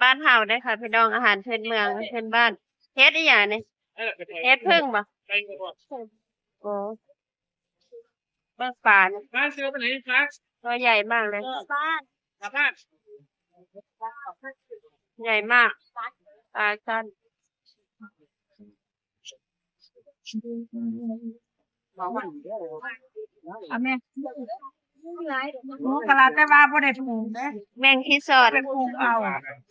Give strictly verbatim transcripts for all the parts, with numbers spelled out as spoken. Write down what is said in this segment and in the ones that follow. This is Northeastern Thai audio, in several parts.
บ้านเฮาเด้อค่ะพี่น้อง อาหารพื้นเมืองพื้นบ้าน เห็ดอีหยังนี่ เห็ดผึ้งบ่ โอ้ เบิ่งปลานี่ มาซื้อไปไหนคะ ตัวใหญ่มากเลย กลับบ้าน กลับบ้าน ใหญ่มาก ปลาช่อน เอาแม่ หมูกะลาแต่ว่าบ่ได้ปลูกเด้ แมงขี้สอด ไปปลูกเอา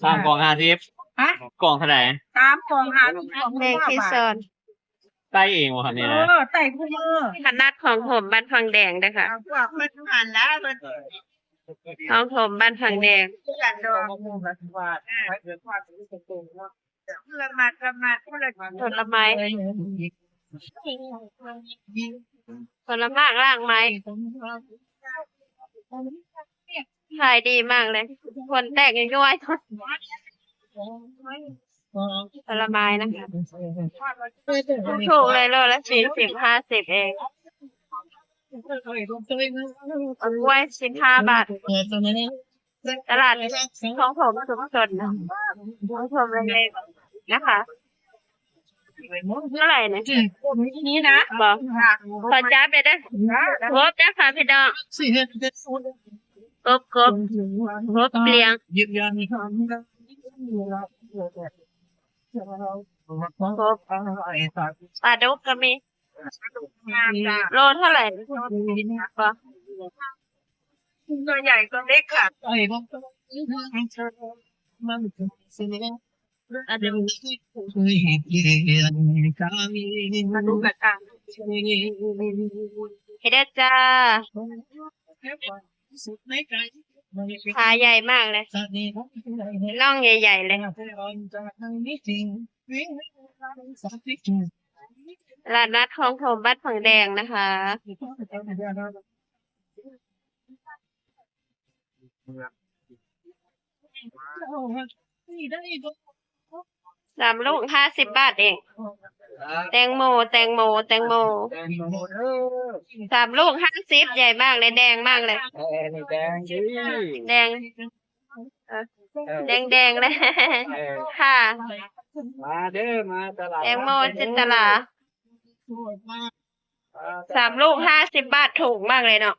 สามกล่องห้าสิบ ฮะ กล่องเท่าไหร่ สามกล่องห้าสิบ แมงขี้สอด ไต้เองวะครับเนี่ย เออ ไต้คู่มือ ขนาดของผมบ้านฝั่งแดงเด้อค่ะ เอาพวกเพิ่นหันแล้วเพิ่น ของผมบ้านฝั่งแดง เพื่อนดอง ผลไม้ ผลไม้รากไม้ ขายดีมากเลย คนแตกย้อยๆ ผลไม้นะคะ ถูกเลย โลละสี่สิบ ห้าสิบเอง กล้วย สิบห้าบาท ตลาดของผมชุมชนนะ ของผมเล็กๆ นะคะ เท่าไหร่เนี่ย นี่นะ บอก ขอจับเลยเด้อ ครบแล้วค่ะพี่น้อง ครบ ครบ ครบเรียง ครบ ปลาดุกก็มี โลเท่าไหร่ บอก ตัวใหญ่ตัวเล็กค่ะ อันนี้ มาดูกันค่ะ เห็นแล้วจ้า ขาใหญ่มากเลย น่องใหญ่ๆเลย ตลาดนัดคลองถมบ้านฝั่งแดงนะคะ สามลูกห้าสิบบาทเอง แตงโม แตงโม แตงโม แตงโมเด้อ สามลูกห้าสิบ ใหญ่มากเลย แดงมากเลย เออ นี่แดงดี แดง เออ เออ แดงๆเลย เออ ค่ะ มาเด้อ มาตลาด แตงโม นัดเด้อ จินตลา มา สามลูกห้าสิบบาท ถูกมากเลยเนาะ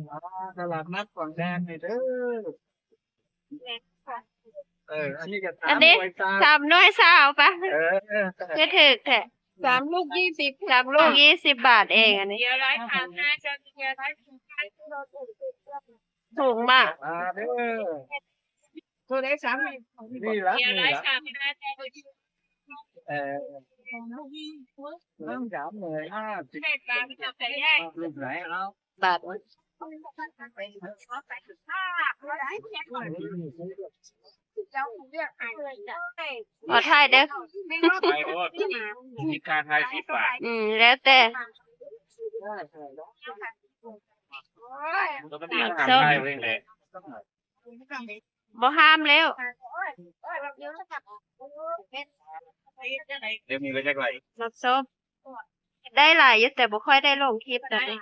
มาตลาดนัดฝั่งแดงนี่เด้อ เออ อันนี้ก็ อันนี้ สามหน่วยซาว สามหน่วยซาวปะ เออ คือถูกแท้ สามลูกยี่สิบ สามลูกยี่สิบบาทเองอันนี้ เดี๋ยวร้อยสามห้า เดี๋ยวร้อยสามห้า ถูกมาก มาเด้อ ตัวใดสาม นี่ละ เดี๋ยว นี่ ร้อย ละ สามห้า เออ เริ่มสามเลย ห้าสิบ ลูกไหนเอา บาท ขอถ่ายเด้อ ไปโลด มีค่าถ่ายสิบบาท อืม แล้วแต่ แล้วก็มีค่าถ่ายไว้แหละ บ่ห้ามแล้ว เดี๋ยวมีก็จักไหล หมากส้ม ได้หลายอยู่ แต่บ่ค่อยได้ลงคลิปตอนนี้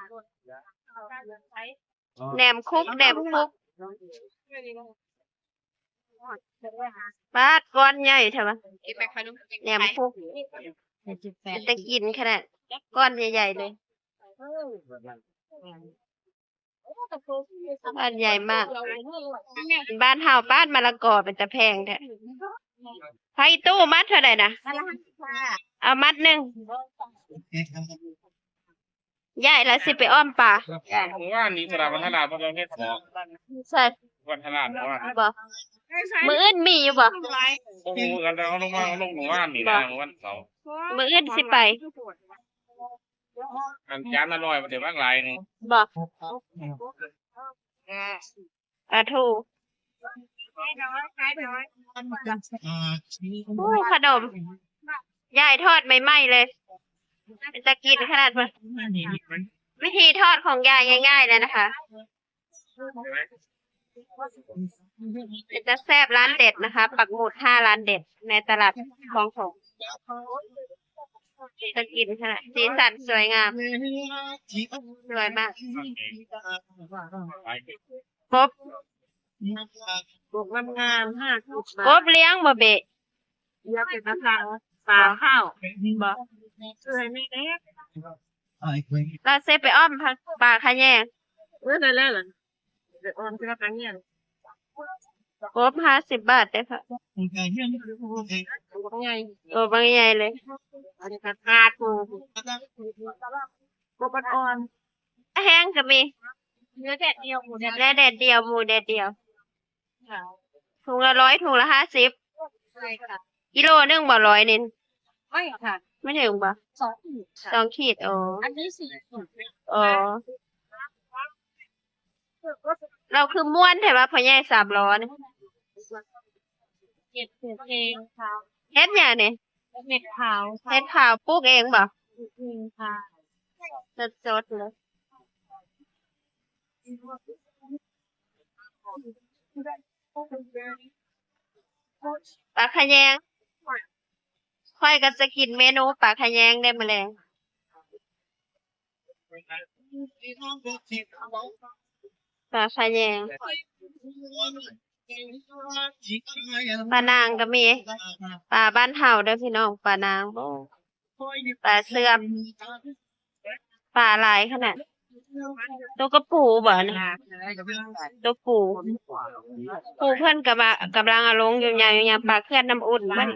แหนมคุก แหนมคุก ปาด ก้อนใหญ่แท้วะ แหนมคุก เป็นตากินขนาด ก้อนใหญ่ๆเลย บ้านใหญ่มาก บ้านเฮา บ้านมะละกอเป็นตาแพงแท้ ไผตู้มัดเท่าไหร่นะ เอามัดหนึ่ง ยายละสิไปอ้อมป่า ว่าหมู่บ้านนี้ตลาดวัฒนธรรม เพราะเราเฮ็ดของ ใช่ วัฒนธรรม บ่ มื้ออื่นมีอยู่บ่ โอ้โห กันแล้วลงมา ลงหมู่บ้านนี่นะ บ่ วันเสาร์ มื้ออื่นสิไป อันจานละร้อย มันเดี๋ยวบางหลายนี่ บ่ ปลาทู โอ้ ขนม ยายทอดใหม่ๆเลย เป็นตากินขนาดนั้น วิธีทอดของยายง่ายๆเลยนะคะ เป็นตาแซ่บ ร้านเด็ดนะคะ ปักหมุดห้าร้านเด็ดในตลาดคลองถม ตากินขนาด สีสันสวยงาม สวยมาก ครบ ปลูกน้ำงามห้าสิบบาท กบเลี้ยงบ่เบะ เลี้ยงเป็นกระชังปลาข้าว บ่ ช่วยแม่เด้อ เราเซไปอ้อมผักปลาขะแยง เออ ได้แล้วเหรอ เดี๋ยวอ้อมที่ว่าขะแยง กบห้าสิบบาทเด้อค่ะ ตัวบักใหญ่ ตัวบักใหญ่เลย อันนี้ก็ขาดหมู กบอ่อนๆ แห้งก็มี เนื้อแดดเดียว หมูแดด เนื้อแดดเดียว หมูแดดเดียว ค่ะ ถุงละร้อย ถุงละห้าสิบ ใช่ค่ะ กิโลหนึ่งบ่ ร้อยหนึ่ง ไม่ค่ะ ไม่ถึงบ่ สองขีดค่ะ สองขีด อ๋อ อันนี้สี่ขีด อ๋อ เราคือม่วนแท้ว่าพ่อใหญ่สามล้อนี่ เก็บปลูกเองค่ะ เฮ็ดหยังนี่ เห็ดขาวค่ะ เห็ดขาวปลูกเองบ่ ปลูกเองค่ะ สดๆเลย ปลาขะแยง ข้อยก็จะกินเมนูปลาขะแยงได้มื้อแลง ปลาขะแยง ปลานางก็มี ปลาบ้านเฮาเด้อพี่น้อง ปลานาง โอ้ ปลาเสื่อม ปลาหลายขนาด ตัวกะปูบ่นี่ ตัวปู ปูเพิ่นกำลัง กำลังเอาลงอยู่ยาม ยามปลาเขื่อนน้ำอุ่นเพิ่น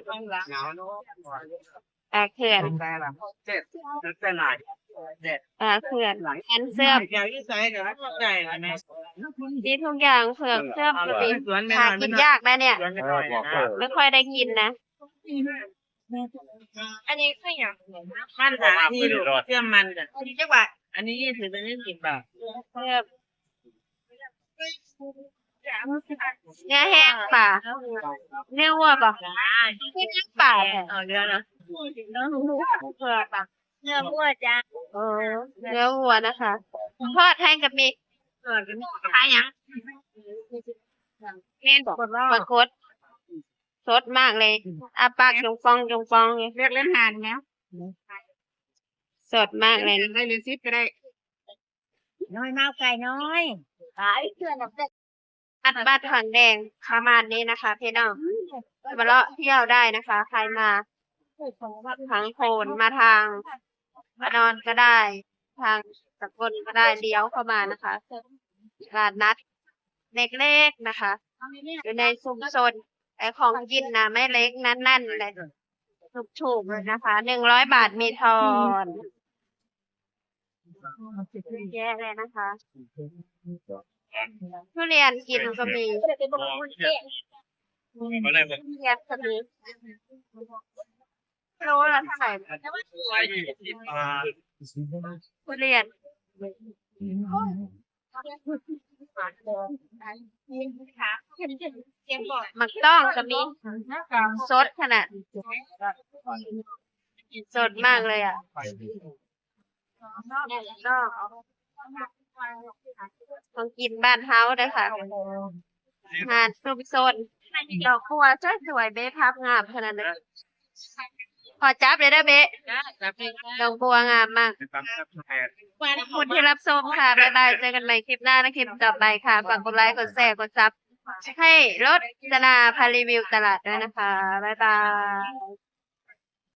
ปลาเขื่อน ปลาเขื่อน อันเสื่อม มีทุกอย่าง เผือกเสื่อมก็มี หากินยากนะเนี่ย ไม่ค่อยได้กินนะ อันนี้คือหยัง มันหาที่ลูก เสื่อมมันจ้ะ จักบาท อันนี้ยี่สิบ อันนี้สิบบาท เสื่อม เนื้อแห้งปลา เนื้อวัวบ่ เนื้อปลา เอาเนื้อนะ เนื้อวัวจ้ะ เออ เนื้อวัวนะคะ ทอดแห้งก็มี ขายหยัง แม่นบ่ ปลากด สดมากเลย อ้าปากจงปองจงปองเลย เลือกเล่นหานแล้ว สดมากเลย ได้เลย สิบก็ได้ น้อยมาก ไก่น้อย ขายเพื่อน วัด วัดผังแดง ประมาณนี้นะคะพี่น้อง มาเลาะเที่ยวได้นะคะ ใครมาทางโพน มาทางระนองก็ได้ ทางสกลก็ได้ เลี้ยวเข้ามานะคะ ตลาดนัดเล็กๆนะคะ อยู่ในชุมชน แต่ของกินนะไม่เล็กนั่นๆเลย ถูกๆเลยนะคะ หนึ่งร้อยบาทมีทอน เยอะแยะเลยนะคะ ทุเรียนกินก็มี ทุเรียนก็มี โลละเท่าไหร่ ทุเรียน หมากต้องก็มี สดขนาด สดมากเลยอ่ะ ของกินบ้านเฮาเด้อค่ะ หาดชุมชน ดอกบัวสวยๆ เบ้ ภาพงามขนาดนั้น ขอจับเลยเด้อเบ้ จ้า จับเลยค่ะ ดอกบัวงามมาก ขอบคุณที่รับชมค่ะ บ๊ายบาย เจอกันใหม่คลิปหน้าและคลิปต่อไปค่ะ ฝากกดไลค์ กดแชร์ กดซับ ให้รจนาพารีวิวตลาดด้วยนะคะ บ๊ายบาย